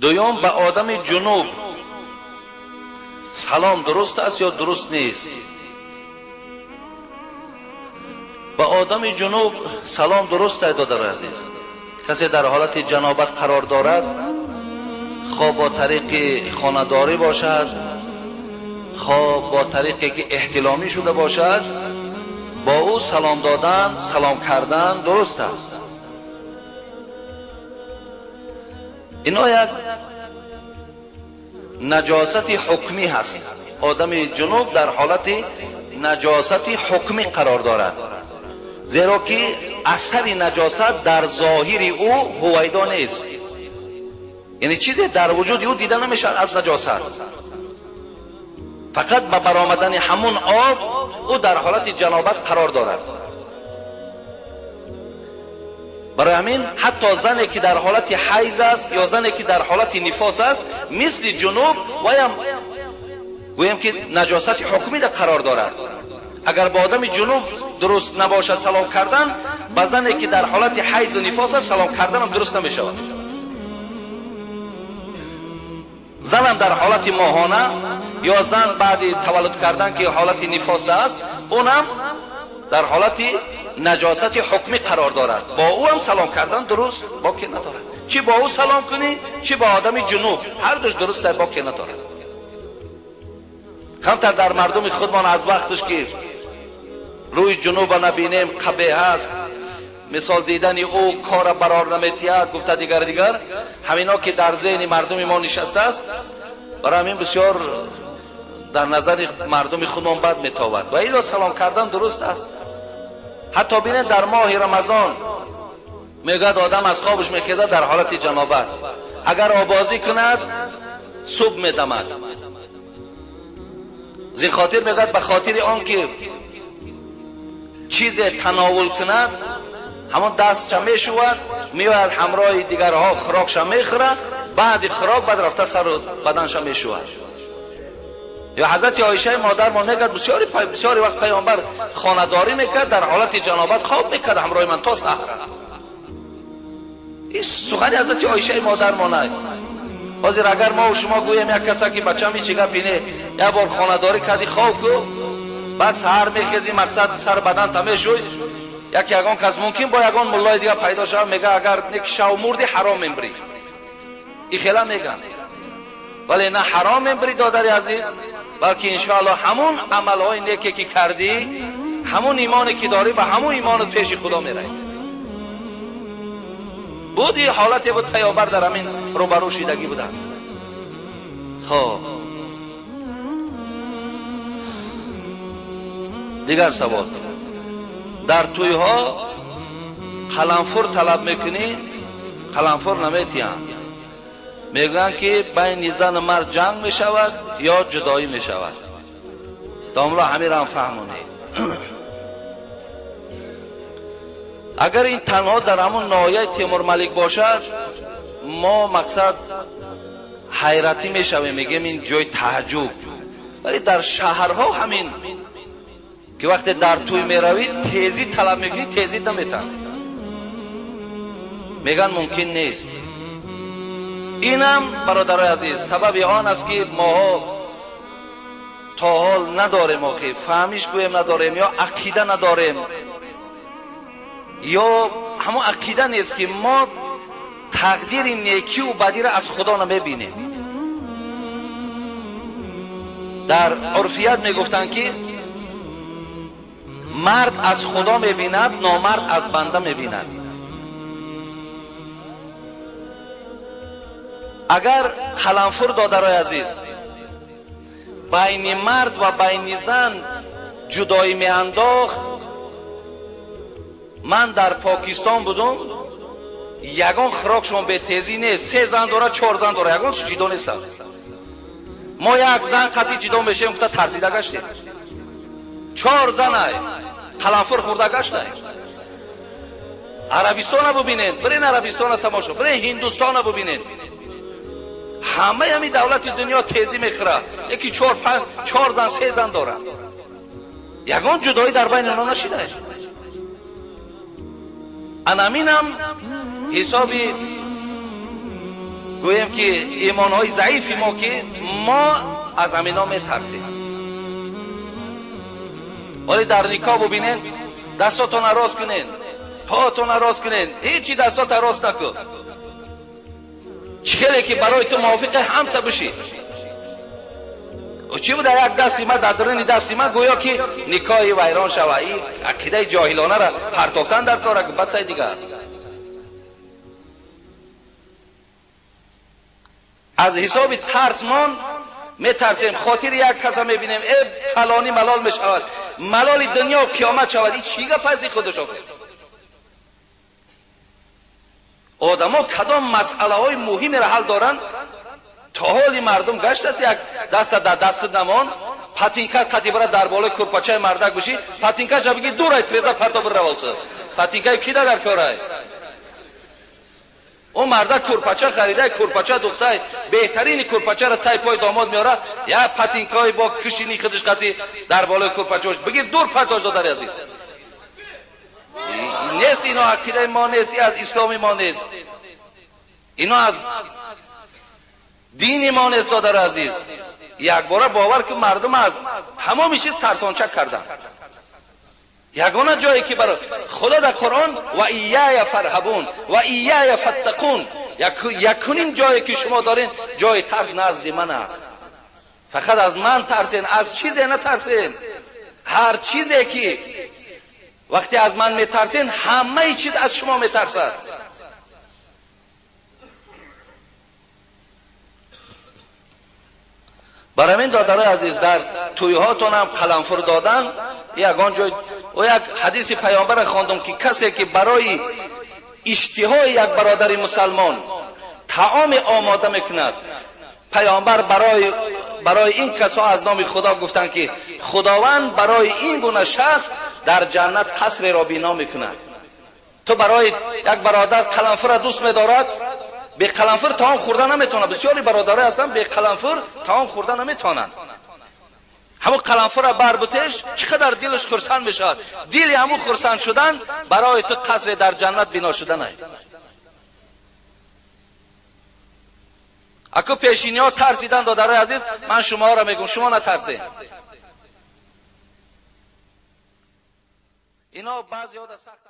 Дуюм, ба одами ҷунуб салом дуруст аст ё дуруст нест? Ба одами ҷунуб салом дуруст аст, додари азиз. Касе дар ҳолати ҷанобат қарор дорад, хоҳ бо тариқи хонадорӣ бошад, хоҳ бо тариқе ки эҳтиломӣ шуда бошад, бо ӯ салом додан, салом кардан дуруст аст. Ино як наҷосати ҳукмӣ ҳаст. Одами ҷунуб дар ҳолати наҷосати ҳукмӣ қарор дорад, зеро ки асари наҷосат дар зоҳири ӯ ҳувайдо нест, яъне чизе дар вуҷуди ӯ дида намешавад аз наҷосат. Фақат ба баромадани ҳамун об ӯ дар ҳолати ҷанобат қарор дорад. Барои ҳамин ҳатто зане ки дар ҳолати ҳайз аст ё зане ки дар ҳолати нифос аст, мисли ҷунуб ваям гӯем ки наҷосати ҳукмӣ қарор дорад. Агар ба одами ҷунуб дуруст набошад салом кардан, ба зане ки дар ҳолати ҳайзу нифос аст салом карданам дуруст намешавад. Занам дар ҳолати моҳона ё зан баъди таваллуд кардан ки ҳолати нифос аст, унам дар ҳолати наҷосати ҳукмӣ қарор дорад. Бо ӯ ҳам салом кардан дуруст боке надорад. Чӣ бо ӯ салом кунӣ, чӣ бо одами ҷунуб, ҳар душ дуруст боке надорад. Камтар дар мардуми худмон аз вақташ ки рӯи ҷунуба набинем қабеҳ аст, мисол дидани ӯ кора барор наметиҳад, гуфта дигар дигар, ҳамино ки дар зеҳни мардуми мо нишастааст, барои ҳамин бисёр дар назари мардуми худмон бад метобад. Ва ило салом кардан дуруст аст. Ҳатто бинед дар моҳи Рамазон мегӯяд одам аз хобаш мехезад дар ҳолати ҷанобат, агар обозӣ кунад субҳ медамад. Зин хотир мегӯяд ба хотири он ки чизе тановул кунад, ҳамон дастша мешувад, меояд ҳамроҳи дигарҳо хӯрокша мехӯрад, баъди хӯрок баъд рафта сару баданша мешувад. Ё ҳазрати Оишаи модармон мегӯяд бисёри вақт паёмбар хонадорӣ мекард, дар ҳолати ҷанобат хоб мекард ҳамроҳи ман то саҳар. Ин сухани ҳазрати Оишаи модармон аст. Ҳозир агар мо шумо гӯем як каса ки бачам ҳеҷ гапи не, як бор хонадорӣ кардӣ хоб ку, баъд саҳар мехезӣ, мақсад сар баданта мешӯй, яке ягон кас мумкин бо ягон муллои дигар пайдо шавад, мега агар неки шав мурдӣ ҳаром мембрӣ. И хела меган. Вале на ҳаром мембрӣ, додари азиз, балки иншоаллоҳ ҳамун амалҳои неке ки кардӣ, ҳамун имоне ки дорӣ, ба ҳамун имонат пеши Худо меравӣ. Буд ин ҳолате буд, паёмбар дар ҳамин рӯбарӯ шидагӣ буданд. Хоб, дигар савол. Дар тӯйҳо қаламфур талаб мекунӣ, қаламфур наметиҳанд. Мегӯянд ки байни зану мард ҷанг мешавад ё ҷудоӣ мешавад. Домла ҳаминро ҳам фаҳмонед. Агар ин танҳо дар ҳамон ноҳияи Темурмалик бошад, мо мақсад ҳайратӣ мешавем, мегӯем ин ҷои таъҷуб. Вале дар шаҳрҳо ҳамин ки вақте дар тӯй меравӣ тезӣ талаб мекунӣ, тезӣ наметаҳанд, мегӯянд мумкин нест. Инам бародарои азиз сабаби он аст ки моҳо то ҳол надорем, охи фаҳмиш гӯем надорем, ё ақида надорем, ё ҳамон ақида нест ки мо тақдири некиву бадиро аз Худо намебинем. Дар урфият мегуфтанд ки мард аз Худо мебинад, номард аз банда мебинад. Агар қаламфур, додарои азиз, байни мард ва байни зан ҷудоӣ меандохт, ман дар Покистон будум, ягон хӯрокшон бетезӣ нест, се зан дорад, чор зан дорад, ягон ҷидо нест. Мо як зан қатъи ҷидо мешавем, гуфта тарсида гаштем. Чор занай қаламфур хӯрда гаштай. Арабистона бубинед, бирен Арабистона тамошо, бирен Ҳиндустона бубинед. Ҳамаи ҳамин давлати дунё тезӣ мехӯрад, яки чор панҷ, чор зан, се зан дорад. Ягон ҷудоӣ дар байни онҳо нашидааст. Анаминам ҳисоби Гӯем ки имонҳои заифи мо ки мо аз ҳамино метарсем. Вале дар никоҳ бубинед, дастотонро рост кунед, поатонро рост кунед, ҳечи дастотро рост накун. Чӣ хеле ки барои ту мувофиқе ҳамта бишӣ. Чӣ буда як дасти ма дар даруни дасти ма гӯё ки никоҳи вайрон шава. Ин ақидаи ҷоҳилонаро партофтан дар кор басай дигар. Аз ҳисоби тарсмон метарсем, хотири як каса мебинем, э фалонӣ малол мешавад, малоли дунё қиёмат шавад. Ин чӣ гап аст худаш охир? Одамо кадом масъалаҳои муҳимеро ҳал доранд, то ҳоли мардум гаштаст як даста дар дасти намон патинка қатибара дар болои курпачаи мардак бишӣ, патинкаша биги дурай треза парто бираволса. Патинкаи ки дар корай? Ӯ мардак курпача харидай, курпача духтай, беҳтарини курпачаро тай пой домод меорад, як патинкаи бо кишини худаш қати дар болои курпача бигир дур партош, додари азиз. Нест ино ақидаи мо нест, аз исломи мо нест, ино аз дини мо нест, додари азиз. Якбора бовар ки мардум аз тамоми чиз тарсончак карданд. Ягона ҷое ки барои Худо дар Қуръон ва ияя фарҳабун ва ияя фаттақун, якунин ҷое ки шумо дорен ҷои тарс назди ман аст. Фақат аз ман тарсен, аз чизе натарсен. Ҳар чизе ки вақте аз ман метарсен, ҳамаи чиз аз шумо метарсад. Барои ҳамин додарои азиз, дар тӯйҳотонам қаламфур додан ягон ҷой. О як ҳадиси паёмбарро хондум ки касе ки барои иштиҳои як бародари мусалмон таоме омода мекунад, паёмбар барои ин касо аз номи Худо гуфтанд ки Худованд барои ин гуна шахс дар ҷаннат қасреро бино мекунад. Ту барои як бародар қаламфурро дӯст медорад, бе қаламфур таом хӯрда наметавонад. Бисёри бародарое ҳастанд бе қаламфур таом хӯрда наметавонанд. Ҳамун қаламфурро барбутеш, чӣ қадар дилаш хурсанд мешавад. Дили ҳамун хурсанд шудан барои ту қасре дар ҷаннат бино шуданай. Аку пешиниҳо тарсидан, додарои азиз, ман шуморо мегӯм, шумо натарсед. Ино баъзеҳо да сахт